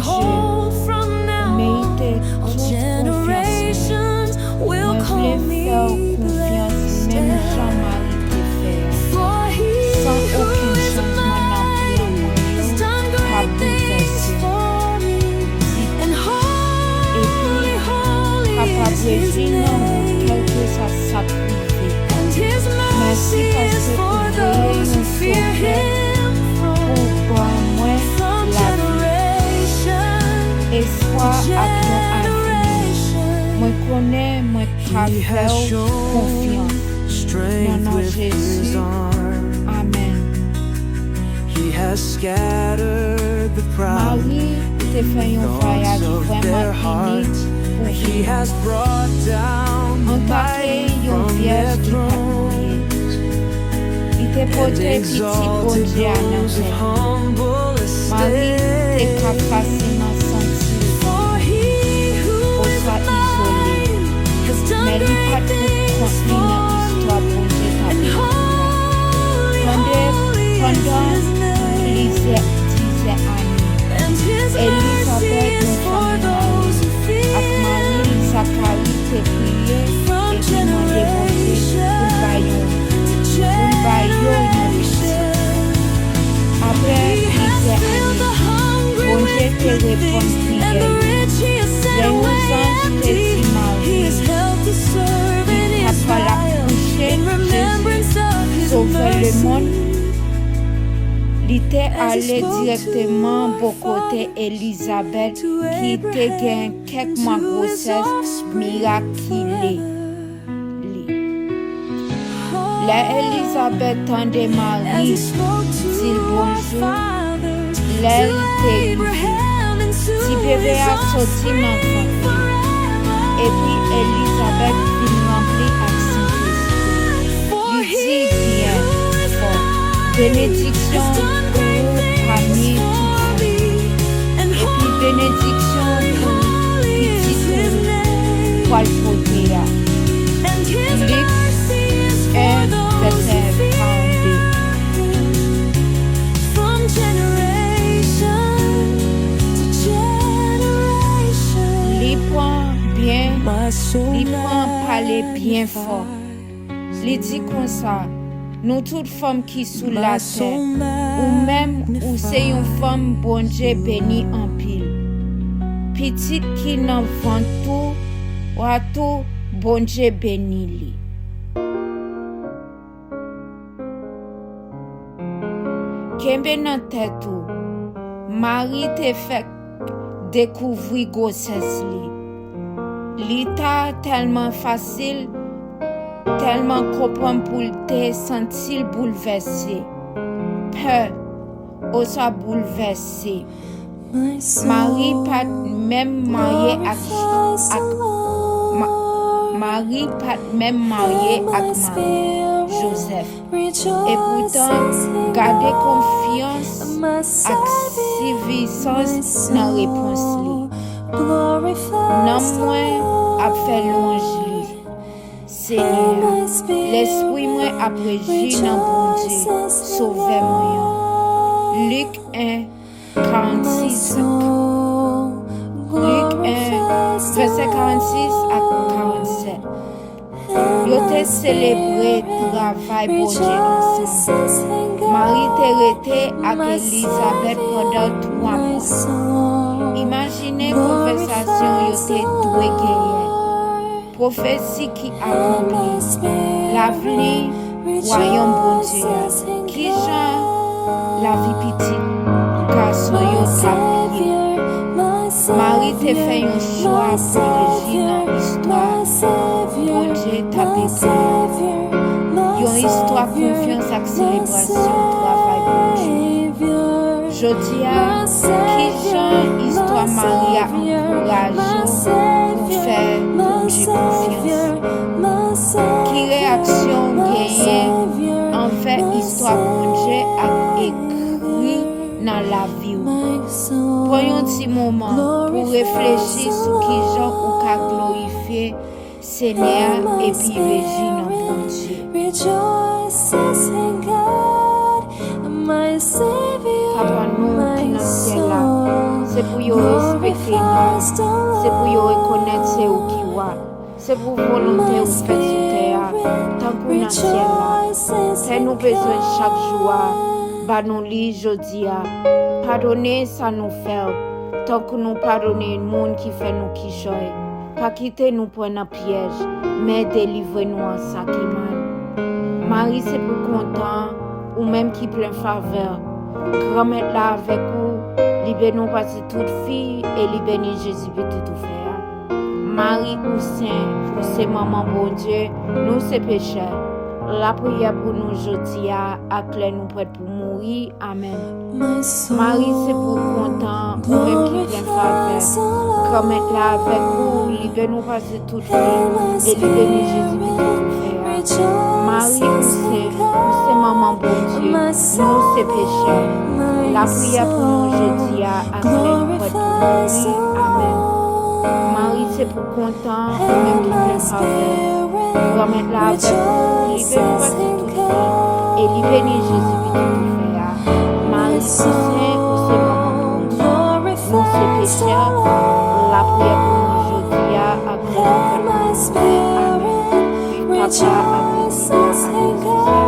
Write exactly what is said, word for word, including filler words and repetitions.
Ou merite tout konfyans mwen. Mwen vle fè w konfyans menm jan Mari te fè a. San okenn chanjman nan plan mwen yo ka boulvèse m. Epi, kapab rejwi nan ou, kèlkeswa sa k rive. Mèsi paske ou voye yon Sovè pou ban mwen lavi, espwa ak yon avni. Mwen konnen mwen ka fè w konfyans. Nan non Jezi, amèn. Mari te fè yon vwayaj vrèman inik pou vini. Antanke yon vyèj ki pa t marye, li te pote pitit Bondye a nan kè li. Mari te ka fasilman santi l oswa izole, men li pa t pou kont li nan istwa Bondye t ap ekri a. Tande, pandan plizyè dizèn ane, Elizabèt, yon fanmi Mari ak Mari, Zakari, te priye epi mande Bondye pou l ba yo, pou l ba yo yon pitit. Apre plizyè ane, Bondye te reponn priyè yo. Lè yon zanj te di Mari li t ap pral akouche Jezi, Sovè lemonn, li te ale dirèkteman bò kote Elizabèt ki te gen kèk mwa gwosès mirakile li. Lè Elizabèt tande Mari di l bonjou, lè l te rive, ti bebe a soti nan vant li, epi Elizabèt vin ranpli ak Sentespri. Li di byen fò, "Benediksyon pou ou pami tout fanm, epi benediksyon pou pitit ou pral pote a." Lik en, vèsè karannde. Li pran byen, li pran pale byen fò. Li di konsa, "Nou tout fanm ki sou latè, ou menm ou se yon fanm Bondye beni anpil. Pitit ki nan vant ou a tou, Bondye beni li." Kenbe nan tèt ou, Mari te fèk dekouvri gwosès li. Li ta tèlman fasil, tèlman konprann pou l te santi l boulvèse, pè, oswa boulvèse. Mari pa t menm marye ak, ak, Ma-, Mari pa t menm marye ak Mari, Jozèf. Epoutan, gade konfyans ak sivisans nan repons li. Nanm mwen ap fè lwanj li, Senyè a. Lespri mwen ap rejwi nan Bondye, Sovè mwen an. Lik en, karannsis ak, Lik en, vèsè karannsis ak karannsèt. Yo te selebre travay Bondye ansanm. Mari te rete ak Elizabèt pandan twa mwa. Imajine konvèsasyon yo te dwe genyen. Pwofesi ki akonpli. Lavni Wayòm Bondye a. Kijan lavi pitit gason yo t ap ye? Mari te fè yon chwa pou rejwi nan istwa Bondye t ap ekri a. Yon istwa konfyans ak selebrasyon travay Bondye. Jodi a, kijan istwa Mari a ankouraje w pou w fè Bondye konfyans? Ki reyaksyon w genyen anvè istwa Bondye ap ekri nan lavi w? Pran yon ti moman pou w reflechi sou kijan ou ka glorifye Senyè a epi rejwi nan Bondye. Papa nou ki nan syèl la, se pou yo respekte non w. Se pou yo rekonèt se ou ki wa. Se pou volonte ou fèt sou tè a, tankou nan syèl la. Fè nou bezwen chak jou a, ba nou li jodi a. Padone sa nou fè w, tankou nou padone moun ki fè nou kichòy. Pa kite nou pran nan pyèj, men delivre nou an sa ki mal. Mari se pou kontan, ou menm ki plen favè. Granmèt la avèk ou, li beni w pase tout fi, e li beni Jezi pitit ou fè a. Mari ou sen, ou se manman Bondye, nou se pechè. Lapriyè pou nou jodi a ak lè nou prèt pou mouri. Amèn. Mari se pou kontan, ou menm ki plen favè. Granmèt la avèk ou, li beni w pase tout fi, e li beni Jezi pitit ou fè a. Mari ou sen, ou se manman Bondye, nou se pechè. Lapriyè pou nou jodi a ak lè nou prèt pou mouri. Amèn. Mari se pou kontan, ou menm ki plen favè. Granmèt la avèk ou, li beni w pase tout fi, e li beni Jezi pitit ou fè a. Mari ou sen, ou se manman Bondye, nou se pechè. Lapriyè pou nou jodi a ak lè nou prèt pou mouri. Amèn. Viv Papa, ak Pitit la, ak Lespri Sen.